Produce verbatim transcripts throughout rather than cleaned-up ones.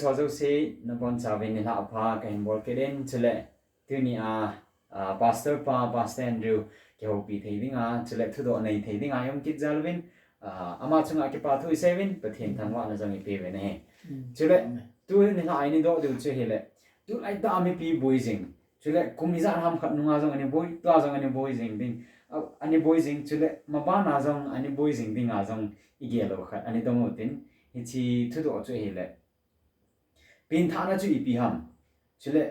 Chua jouse, nabonchauvin nilhah pha kahin bol kit in, chule tuni a, a, Pastor pa, Pastor Andrew, kihoupi thei dinga, chule thudoh nei thei dinga, i-um kit jal uvin, a, ama chunga kipa thu isei uvin, Pathen thangvahna jong ipe uvin ahi. Chule, tu nilhah a ina doh diu chu hile, tulai tah a mipi boi jing, chule kum ijat ham khat nunga jong ana boi, tua jong ana boi jing ding, a, ana boi jing, chule maban a jong ana boi jing dinga jong igel u khat ana dong u tin, hiche thudoh chu hile, pengthahna chu ipi ham. Chule,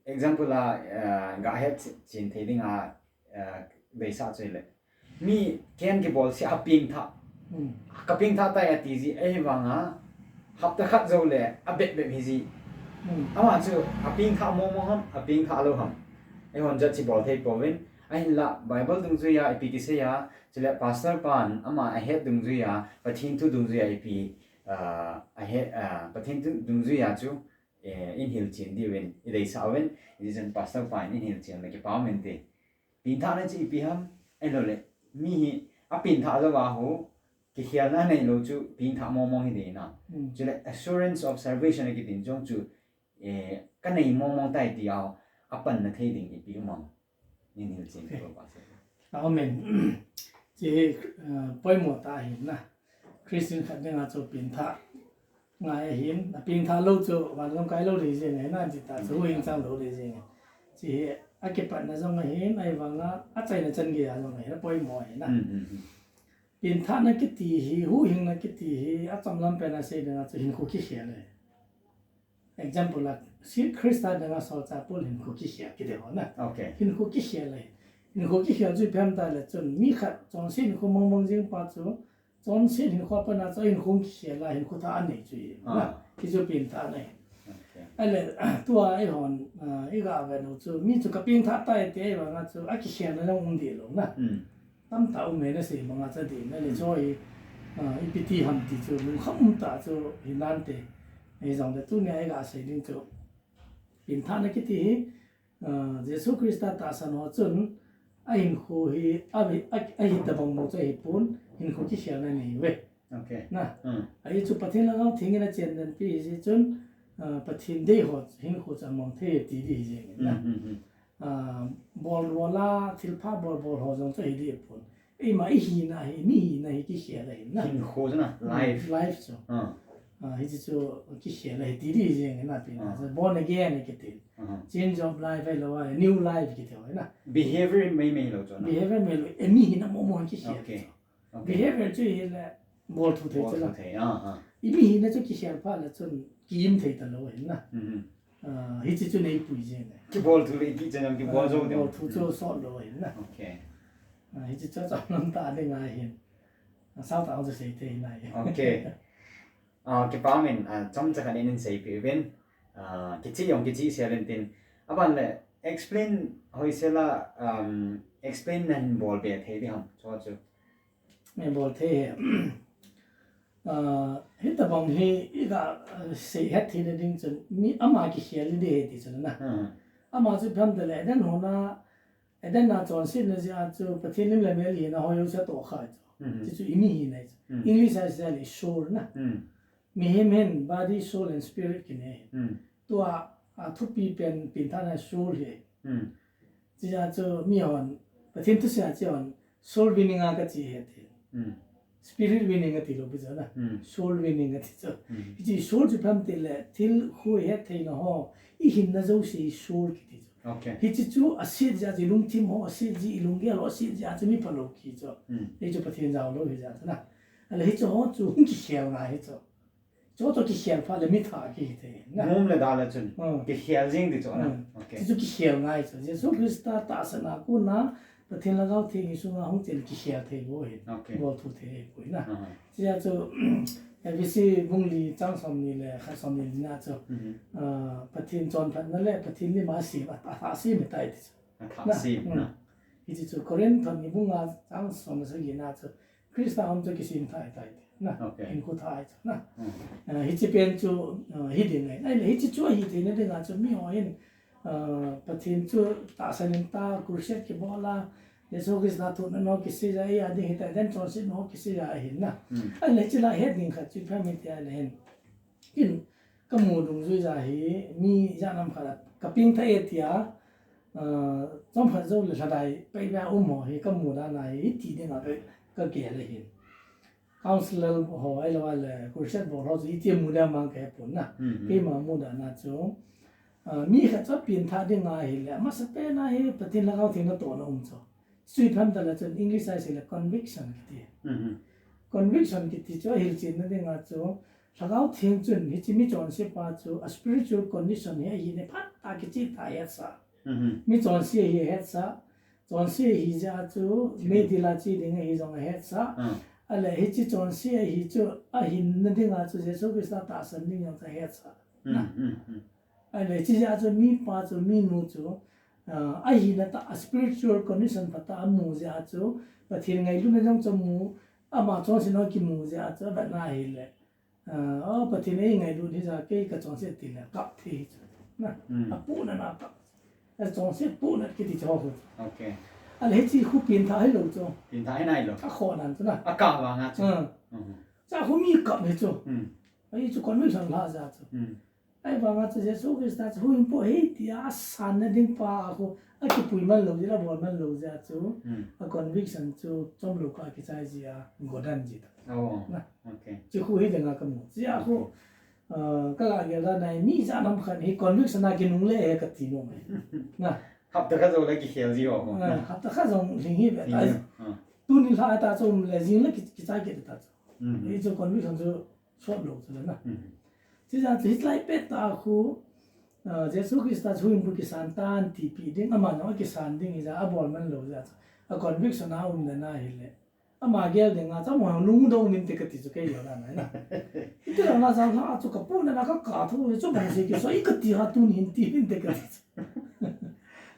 example a, eh, gahet chen thei dinga, eh, deisah chu hile, mi ken kibol seh a pengthah, kapengthah tai ati ji, ahivanga hapta khat joule abep bep hi ji. Ama chu apengthah mong mong ham, apengthah lou ham, eihon judge ibol thei pouvin. Ahinla Bible dungjuia ipi kisei a, chule Pastor pan ama ahet dungjuia, Pathen thu dungjuia ipi, ah, ahet, ah, Pathen thu dungjuia chu, eh, in hilchen diuvin ideisah uvin, hijeh chun Pastor pan in hilchen le kipa um inte. Pengthahna chu ipi ham, ahiloule, mi hi apengthah louva ho, kikhelna aneilou chu pengthah mong mong hi ding na. Chule assurance of salvation akitin jong chu, eh, kanei mong mong tai tia apanna thei ding ipi um am. Nin hilchen ko pa se. Amen. Hiche hi, eh, poimo tah ahin na. Christian khat dinga chu pengthah ngai ahin, apengthah lou chu van lamkai lou ding jeng ahi na, hiche tah chu huhhing chang lou ding jeng ahi. Hiche hi akipatna jong ahin, ahivanga achaina chan geiya jong ahin, apoimo ahi na. Pengthahna kiti hi, huhhingna kiti hi, achomlam pen a sei dinga chu hinkho kikhel ahi. Example a, Christa dinga solchah Paul hinkho kikhel kiti ho na. Hinkho kikhel ahi. Hinkho kikhel chu ipi ham tile chun, mi khat chonset hinkho mong mong jing pa chu, chonset hinkho a pat a chu hinkho kikhel a, hinkho thah anei chu hi na. Hichu pengthahna ahi. Ahile, tua eihon, ah, iga vet u chu, mi chu kapengthah tai ti ahivanga chu, akikhelna jong um deh lou na. Tamtah um e, nasei banga chu ding, ahile chu hi, ah, ipi ti ham ti chu lungkham um tah chu hinante. Hijongle tunia iga sei ding chu, pengthahna kiti hi, ah, Jesu Christa tahsan ho chun ahinkho hi, a, a, ahi tobang bou chu ahipon, hinkho kikhelna anei uve. Na, ahi chu Pathen Lhagao Theng in achendenpi hijeh chun, ah, Pathen dei ho hinkho chu amang thei ti ding hi jeng in na. Ah, bolbol a, thilpha bolbol ho jong chu hi ding pon. Eima ihina hi, mi hina hi kikhel ahi na. Hinkho chu na, life. Life chu. Ah, hiche chu kikhel ahi ti ding jeng in na, pengthah chu born again kiti. Change of life ahilou a, new life kiti ho na. Behavior meimei lou chu na. Behavior meilou, e mi hina momo kikhel chu. Behavior chu hile, bolthu thei chu la. Imi hina chu kikhel phat le chun ki-im thei talou ahin na. Ah, hiche chu neipui jeng e. Kibolthu le kichan jong kibol jou ding. Bolthu chu sot lou ahin na. Ah, hiche chu achomlam tah dinga hin. Asao tah chu sei thei nai. Ah, kipa umin, ah, chomcha khat in in seipeh uvin. Ah, kicheh jong kicheh sel in tin. Aban le, explain hoisel a, um, explain nahin bolbe thei ding ham, chu chu. Bol thei e. Ah, hitobang hi iga, ah, seihet theina ding chun, mi ama kikhel ding ahi ti chun na. Ama chu ipi ham tile, Eden hon a, Eden a chonsetna jeh a chu Pathen lim le mel hina ho jouse atohkha chu. Hiche chu imi hina chu. English a seile soul na. Mihem hin body, soul and spirit kinei. Tua, a thupi pen, pengthahna soul hi. Chujeh a chu mihon, Pathen thusei a chu hon, soul winning a kache ahi ti. Spirit winning ati lou pi chu na. Soul winning ati chu. Hiche soul chu ipi ham tile, thil khu ihet theina ho, ihinna jouse hi soul kiti chu. Hiche chu aset jeh a chu ilungthim ho aset jeh, ilunggel ho aset jeh a chu mi phalou kihi chu. Hichu Pathen jaolou hijeh a chu na. Ahile hiche ho chu hung kikhel ngai hi chu. Chuchu kikhel phat le mi thah kihi thei na. Nom le da le chun. Kikhel jeng ti chu na. Hichu kikhel ngai chu. Jesu Christa tahsan a kona Pathen Lhagao Theng isunga hung chen kikhel thei bou ahi. Bolthu thei bou ahi na. Chujeh a chu, Ephesi bung li chang somni le khat, somni li na chu, ah, Pathen chonphatna le Pathen lim a sem, a, athah sem ahitai ti chu. Athah sem na. Hiche chu Corinth thot ni bung nga chang som le sagi na chu, Christa a um chu kisem thah ahitai ti na. Hinkho thah ahi chu na. Ah, hiche pen chu, ah, hi ding ahi. Ahile hiche chu ahi theina dinga chu mihon, ah, Pathen chu tahsan in ta, crusade kibol a, Jesu Christa thohna ho kisei a, eia ding hita, Eden chonsetna ho kisei a ahin na. Ahile hiche la het ding khat chu ipi ham itile hin, hin, Ka mu dungjui ja hi, mi ja nam khat a ka pengthah e tia, ah, chomkhat jou le lhadai pei beh a um ho hi ka mu dan a hi, hiti ding a ka, ka gel ahi. Counselor ho ahilou le crusade bol ho chu iti mu dan mang ka he pon na. Mhm. Keima mu dan a chu, ah, mi khat chu pengthah ding ahi le, amasapen a hi Pathen Lhagao Theng natohna um chu. Sui phan ta le chun English a i sei le conviction kiti. Mhm. Conviction kiti chu ahilchen na ding a chu, Lhagao Theng chun hiche mi chonse pa chu a spiritual condition hi ahina phat a kicheh ta hetsah. Mhm. Mi chonse ahi hetsah. Chonse ahi jeh a chu, mhm, meidil a che ding ahi jong ahetsah. Ah. Ahile hiche chonse ahi chu, ahinna ding a chu Jesu Christa tahsan ding jong chu ahetsah. Mhm, mhm. Ahile, hiche jeh a chu mipa chu, minu chu, ah, ahina tah a spiritual condition phat a amu jeh a chu, Pathen ngailutna jong chu amu, ama chonsetna kimu jeh a chu, avetna ahile, ah, o, Pathen eingailut hi jeh a kei kachonse tile, kap thei chu. Na, hmm, apohnat a kap. Achonse pohnat kiti chu ho. Okay. Ahile, hiche khu pengthah hilou chu. Pengthah hi nailou. Akhoh nan chu na. Akap vang a chu. Hmm. Mhm. Chua khu mi kap hi chu. Hmm. Ahi chu conviction lhah jeh a chu. Hmm. Ahivanga chu Jesu Christa chu huhhingpu ahi tia asanna ding pa a khu akipui man lou jeh, abol man lou jeh a chu, hmm, a conviction chu chomlou kah a kichai jeh a godan ji ta. Oh, na. Okay. Chu khu hi dinga kamu. Jeh a khu, okay, ah, kagah gel dan a hi mi ja nam khat hi conviction a kinungle e kati nom e. Na. Hapta khat jou le kikhel ji ho. Ah, hapta khat jou lhing hi ve ta. Lhing hi, ah. Tuni lha ta chu um le jing le ki, kichai kit ta chu. Mhm. Hichu conviction chu sot lou chu le na. Mhm. Chujeh a chu hiche lai pet a khu, ah, Jesu Christa chu huhhingpu kisan tan tipeh ding, ama jong akisan ding hijeh a abol man lou jeh a chu. A conviction a um dan a hile. Ama gel ding a chu ama lungdong in te kati chu kei gel dan a na. Hiti lou na jong lha chu kapohnat a kakap thou chu bang sei kisa i kati ha tuni hin ti in te kati chu.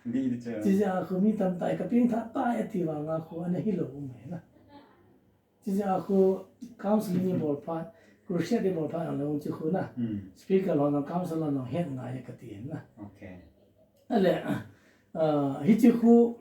Di di chu. Chujeh a khu mi tamtah i kapengthah tai ati vang a khu ana hilou um e na. Chujeh a khu counseling i bol phat, crusade i bol phat a lou chu khu na. Hmm. Speaker lou na, counselor lou het ngai kati na. Okay. Ahile, ah, hiche khu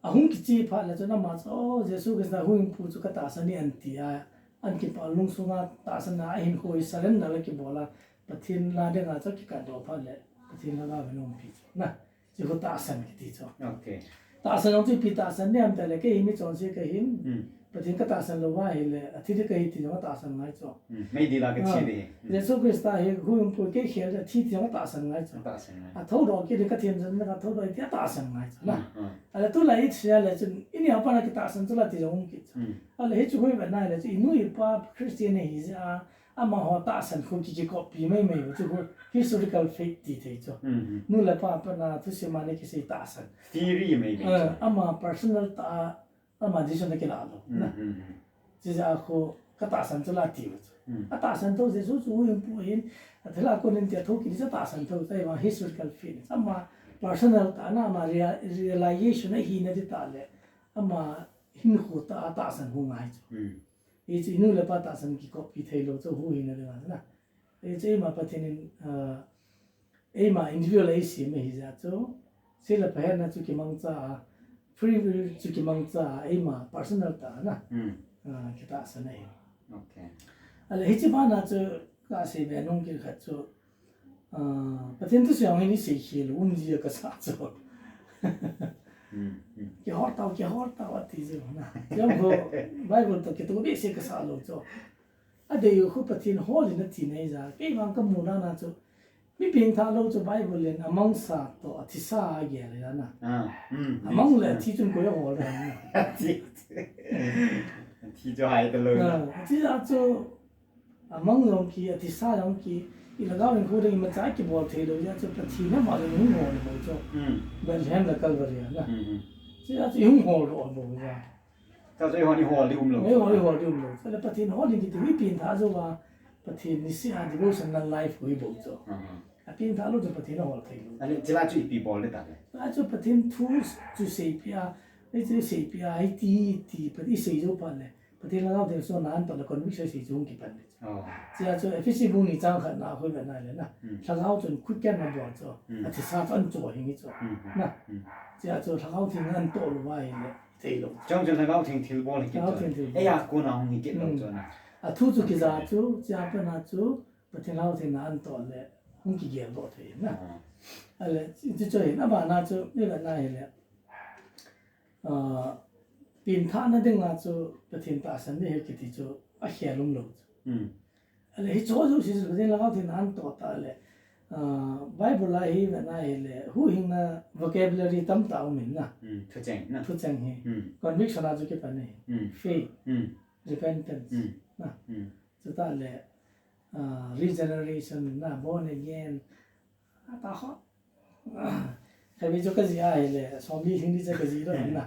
ahung kichai phat le chun ama chu, "Oh, Jesu Christa huhhingpu chu katahsan e," anti a, ahin kipah lungsunga tahsan a, ahinkho hi surrender la kibol a, Pathen la dinga chu kikatdoh phat le, Pathen la ga ve nom pi chu na. Chu khu tahsan kiti chu. Okay. Tahsan jong chu ipi tahsan ding ham tile, kei hi mi chonse kahin. Hmm. Pathen katahsan lou va ahile, athi ding kahi ti jong atahsan ngai chu. Hmm. Meidil a kache ding. Ah. Hmm. Jesu Christa hi huhhingpu kei khel ding athi ti jong atahsan ngai chu. Atahsan ngai. Athoudoh kit ding kathemjilna kathoudoh e ti atahsan ngai chu na. Hmm, hmm. Ahile tulai i sia le chun, ineo pa na kitahsan chu la ti jong um kit chu. Hmm. Ahile hichu khu i vet na le chu, inu ipa Christian ahi jeh a, amaho tahsan khu ki, kikoppi maimai u chu khu historical faith ti thei chu. Mhm. Nu le pa pat a thusim a ana kisei tahsan. Theory maimai chu. Eh, ama personal tah a, ama decision ana kilah lou. Mhm, na. Mhm. Chujeh a khu katahsan chu la ti u chu. Mhm. Atahsan thou Jesu chu huhhingpu ahin, athilha kon in tia thou kiti chu atahsan thou chu, ahivang historical faith. Ama personal tah a, ama rea-, realization ahina ding tah le, ama hinkho tah a tahsan khu ngai chu. Mhm. Hichu inu le pa tahsan kikoppi thei lou chu huhhingna dinga na. Hichu eima Pathen in, ah, eima individual a eisem ahi jeh a chu, sil le pha hetna chu kimangcha a, free will chu kimangcha a, eima personal tah a na. Hmm. Ah, kitahsan ahi. Okay. Ahile hiche bana chu kasei be nung kit khat chu, Ah, Pathen thusei jong hin isei khel u um ji a kasa chu. Hmm, hmm. Kihol tau, kihol tau ati ji na. Jong ho Bible toh kitoh behseh kasa lou chu. Adei u khu Pathen hol in ati nai ja. Kei vang kamu na na chu. Mi pengthah lou chu Bible in amangsa toh athisa agel le na. Ah, hmm. Amang le athi chun koi ahol dan na. Athi. Athi chu hai ta lou na. Ah, athi ja chu Amang jong kit, athisa jong kit, i lhagao hinkho ding imacha kibol thei lou jeh a chu Pathen ama jong hung hol bou chu. Hmm. Bethlehem le Calvary a na. Hmm, hmm. Chujeh a chu i hung hol bou jeh a. Chujeh a chu eihon i hol ding um lou. Eihon i hol ding um lou. Chule Pathen hol ding kiti hi pengthah jou a, Pathen niseh a devotional life hi bou chu. Hmm, hmm. Apengthah lou chu Pathen ahol thei lou. Ahile chule chu ipi bol ding ta le? Chule chu Pathen thu chu seipeh a, hichu seipeh a, hiti, ti, Pathen i sei jou phat le. Pathen Lhagao Theng chu na an toh le conviction sei chu hung kipan le chu. Oh. Chujeh a chu Ephesi bung ni chang khat na khu i vet na le na. Hmm. Lhagao chun quicken na bol chu. Hmm. Athisa chu ahin chohhing hi chu. Hmm. Na. Hmm. Chujeh a chu Lhagao Theng an toh lou va ahile thei lou. Chong chu Lhagao Theng thilbol hi kit chu. Lhagao Theng thilbol. Eia kona hung hi kit lou chu na. Hmm. Athu chu kija chu, chujeh a pat na chu, Pathen lhagao theng na an toh le, hung kigel doh thei na. Ah. Ale, chu, chu, chu hin, abana chu, mi vetna hile, ah, pengthahna dinga chu, Pathen tahsan ding ahi kiti chu, akhel umlou chu. Hmm. Ale, hiche jouse chu, Pathen lhagao theng na an toh ta le, ah, Bible a hi vetna hile, huhhingna vocabulary tamtah um in na. Hmm, thucheng na. Thucheng hi. Hmm. Conviction a chu kipan ahi. Hmm. Faith. Hmm. Repentance. Hmm. Na. Hmm. Chutah le, ah, regeneration na, born again. Atah ho. Ah, khatvei chu kajih ahile, somli lhing ni chu kajih lou na.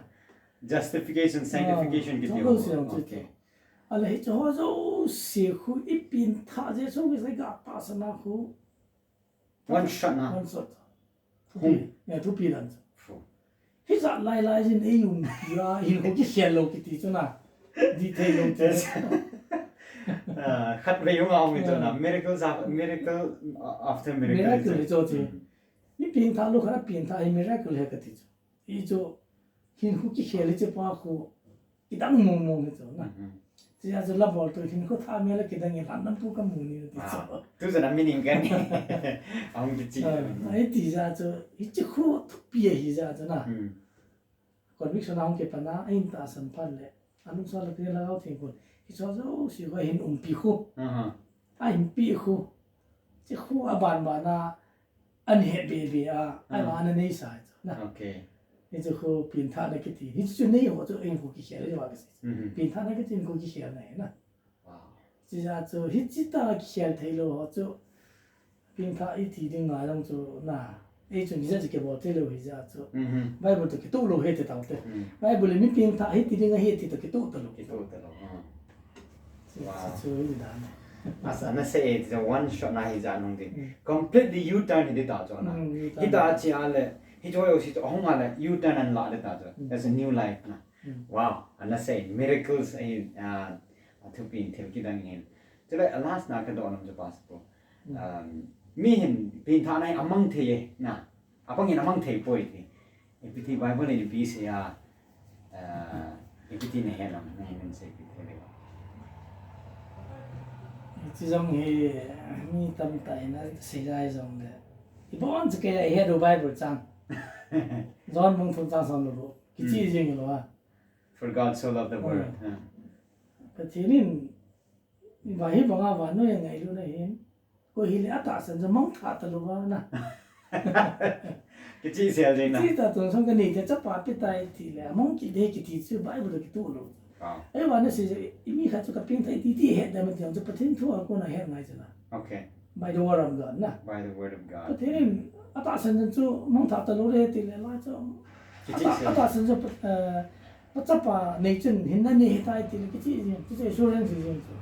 Justification, ah, sanctification kiti ho. Chu jouse jong chu. Okay. Ale hiche ho jouse khu i pengthah Jesu Christa i gah tahsan a khu. One shot na. One shot. Thupi. Hum. Eh, thupi dan chu. Phew. Hijat lai lai jin eiumpi a, hinkho kikhel lou kiti chu na. Dih thei lou chu. Yes. Ah, khatvei hung a hung hi chu na. Ah. Miracles af-, miracle, uh, after miracle. Miracle hi chu chu. Hmm. Mi pengthah lou khat a pengthah hi miracle ahi kati chu. Hichu, hinkho kikhel hiche pa khu, kidang mong mong hichu na. Mhm. Chujeh chu la bol tu hinkho thah mel a kidang in lhan lampu kamu ni ti chu. Ah, tu jong a meaning kahe. Ahung kichih. Ah, ahiti jeh chu, hiche khu thupi ahi jeh chu na. Hmm. Conviction ahung kipan a, ahin tahsan phat le. Alungsol a Pathen lhagao theng khun. Hiche jouse khu ahin umpi khu. Aha. Ahin peh khu. Hiche khu aban ban a, An he be be a, ah, ahivang ana neisa chu na. Okay. Hichu khu pengthahna kiti. Hichu nei ho chu hinkho kikhel ahi uva kasei. Mhm. Pengthahna kiti hinkho kikhelna ahi na. Wow. Chujeh chu hiche tah a kikhel thei lou ho chu. Pengthah iti ding ngai jong chu na. Ei chun hijat chu kibol thei lou hijeh chu. Mhm. Bible toh kitoh lou ahi ti tau te. Mhm. Bible in mi pengthah ahi ti ding ahi ti toh kitoh talou. Kitoh talou. Ah. Wow. Chu, chu, chu hi dan. Asa, nasei, it's a one shot na hijat nung ding. Mm. Completely U-turn hi ding ta chu na. Mm, U-turn. Hita chi a le, hiche jouse chu ahung a le, U-turn ahin la ding ta chu. Mm. That's a new life na. Mm. Wow, anasei, miracles ahi, ah, athupi in thil kidang hin. Chule, a last na kadoh nom chu Pastor. Mm. Um, mi hin pengthahna hi amang thei e na. Apang in amang thei poi ti. Ipi ti Bible in ipi asei a, ah, ipi ti nahet lam, nahin sei ipi ti le. Hiche jong hi mi tamtah in asei lai jong le. Ibon chu kei a ihet u Bible chang. John bung thum chang som le gup. Kichih jing lou a. For God so loved the world. Hmm. Ha. Pathen in Hiva hi banga vannoi a ngailutna hin. Koi hile atahsan chu mangthah talou va na. Kichih sel jeng na. Kichih ta tun song kanei te chapa petai tile, amang kit ding kiti chu Bible a kitoh lou. Ah. Ahivang nasei chu, imi khat chu kapengthah e ti, ti het dam ti chu Pathen thu a kona het ngai chu na. Okay. By the word of God na. By the word of God. Pathen in atahsan chu mangthah talou le tile la chu. Kichih sel. Atahsan chu, eh, Chapa nei chun hinna nei ahitai tile kichih jeng, kichih assurance jeng chu.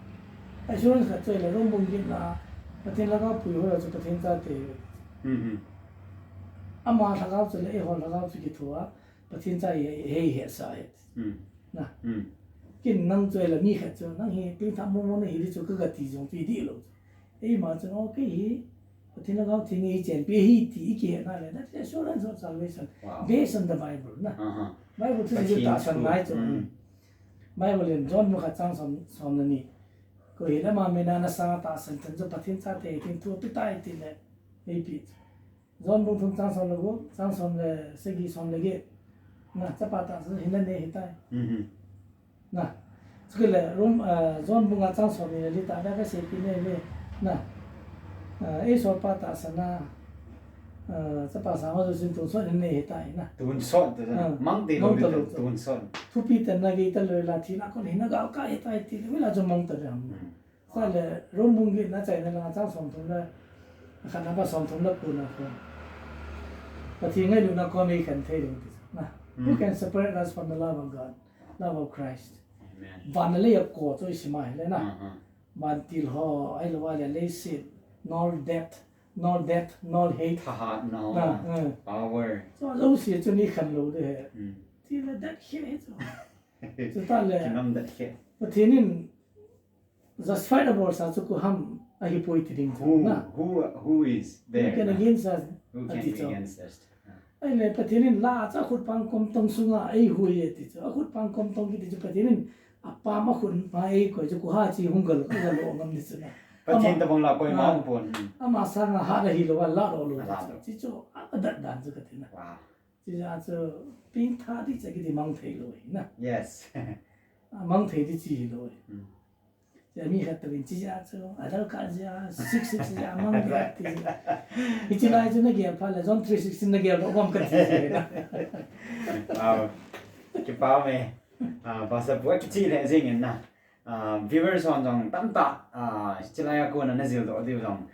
Assurance khat chu ahile Rome bung get na, Pathen lhagao puiho ho chu Pathen chate. Hmm, hmm. Ama lhagao chu le eiho lhagao chu kitho a, Pathen cha hi, hi, hi hetsah ahi. Hmm. Na. Hmm. Ken nang chu ahile mi khat chu, nang hi pengthah mong mong nahi ding chu kaga ti jong chu idih lou chu. Eima chun, okay hi, Pathen lhagao theng eichenpi ahi ti ikihet na le, that is assurance of salvation, wow, based on the Bible na. Uh-huh. Bible thu chu tahsan ngai chu. Mm. Bible in John bung khat chang som, som le ni. Koi hile ama min a nasang tahsan chan chu Pathen chate theng thu apetai tile, eipe. John bung thum chang som le gup, chang som le sagi, som le get. Na, chapa tahsan hinna nei ahitai. Mhm. Na, chukit le Rome, ah, John bung nga chang som ni le li tah a kaseipeh ni ve. Na, ah, eisolpa tahsan a, ah, chapa sang ho jousen tonsot hinna nei ahitai na. Tonsot, ah, mang talou, tonsot. Thupi tanna gei talou la thina kon hinna galkai ahitai tile, mi la chu mang talou. Hmm. Chule, Rome bung get na achaina langa chang som thum le, khat na pa som thum le ko na ko. Pathen ngailutna kon eikhen thei ding ti. Na, who can separate us from the love of God, love of Christ? Amen. Van le lei a ko chu isim a hile na. Uh-huh. Vantil ho, ahilou le leiset, nor death, nor death, nor hate. Thahatna, na, eh, power. Chu jouse chu eikhen lou ding ahi. Mm. Tile death hate chu. Chutah le. Kinam death hate. Pathen in Justified a bolsa chu koi ham ahipoi ti ding chu, who, na? Who, who is there, na? Who can against us? Who can be against us? Ahile Pathen in la a chu akhutpang komtong sunga eihui e ti chu. Akhutpang komtong kiti chu Pathen in apam akhutpang eikoi chu koi ham chi hung galo, galo ngam ni chu na. Pathen tabang la koima um pon. Ama sanga hat ahilou a la lou lou. Chi chu adat dan chu kati na. Chijeh chu pengtha ding chu kiti mang thei lou hi na. Yes. Mang thei ding chi hilou. Chijeh mi khat tabang chijeh chu Aadhaar card jeh a six six jeh a mang ding ti. Hiche lai chu nagel phat le John three sixteen nagel doh bam kati. Wow. Kipa me. Pastor pu akichih le jing in na. Viewers hon jong tamtah hiche lai a kona najil doh diu jong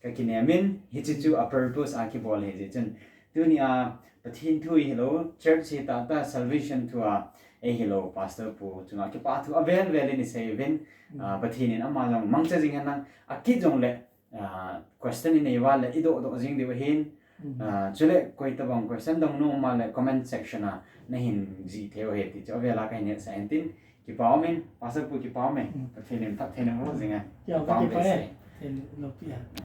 kakinem in, hiche chu a purpose a kibol ahi jeh chun. Tunia Pathen thu hilou, church hi tahtah salvation thu a eihilou, Pastor pu chunga kipa thu avel vel in isei uvin, Pathen in ama jong mangcha jing hen lang, akit jongle question inei uva le idoh doh jing diu ahin. Chule koi tabang question dong nom uva le comment section a nahin jih thei u ahi ti chu avel a kahin hetsah in tin, kipa umin, Pastor pu kipa umin, Pathen in phatthei naboh jing e. Kipa umin.